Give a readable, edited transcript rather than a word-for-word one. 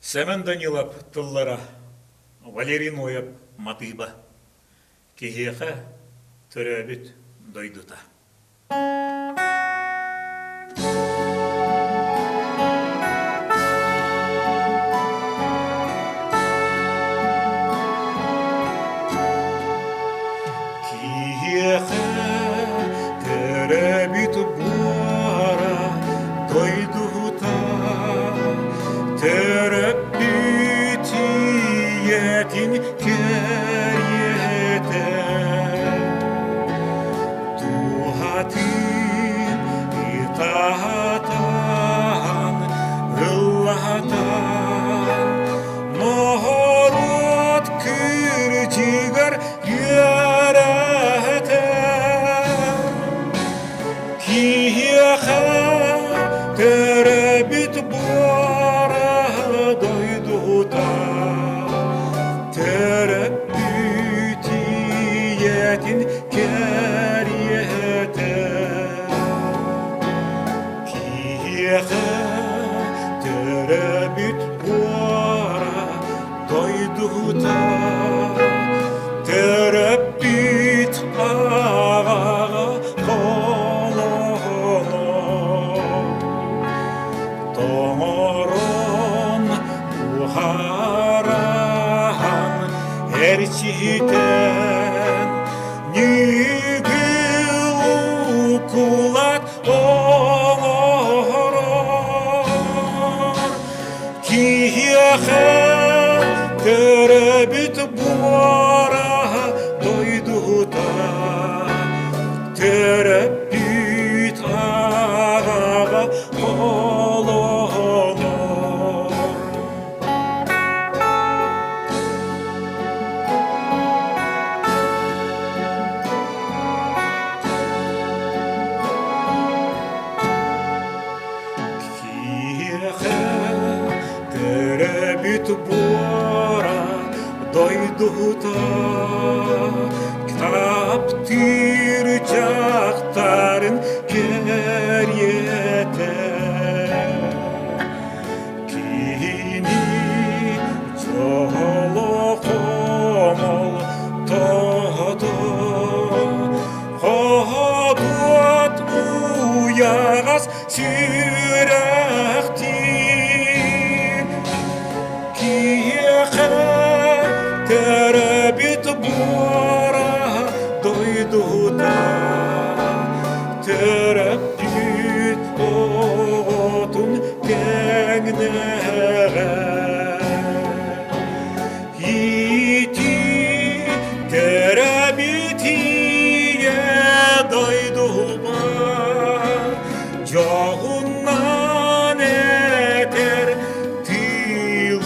Сэмэн Данилов тыллара, Валерий Ноев матыыба. Киһиэхэ төрөөбүт дойдута. Киһиэхэ төрөөбүт буора дойдута төрөппүт ийэтин кэриэтэ Туһатын ытаһатан ыллаһатан норуот кырдьыгар үөрэтэр Киһиэхэ төрөөбүт буора дойдута төрөппүт ийэтин кэриэтэ Киһиэхэ төрөөбүт буора дойдута төрөппүт аҕаҕа холоно тоҥорон буһараһан эрчитэн ньыгыл укулат оҥорор Киһиэхэ төрөөбүт буора дойдута төрөппүт аҕаҕа холонор. Киһиэхэ төрөөбүт буора дойдута таптыыр дьахтарын кэриэтэ киһини дьоло хомол тоһото хоһотуот уйаҕас сүрэхтиир киһиэхэ төрөөбүт буора дойдута төрөппүт оҕотун тэҥнэҕэ Ити төрөөбүт ийэ дойдубар дьоһуннан этэр тылым.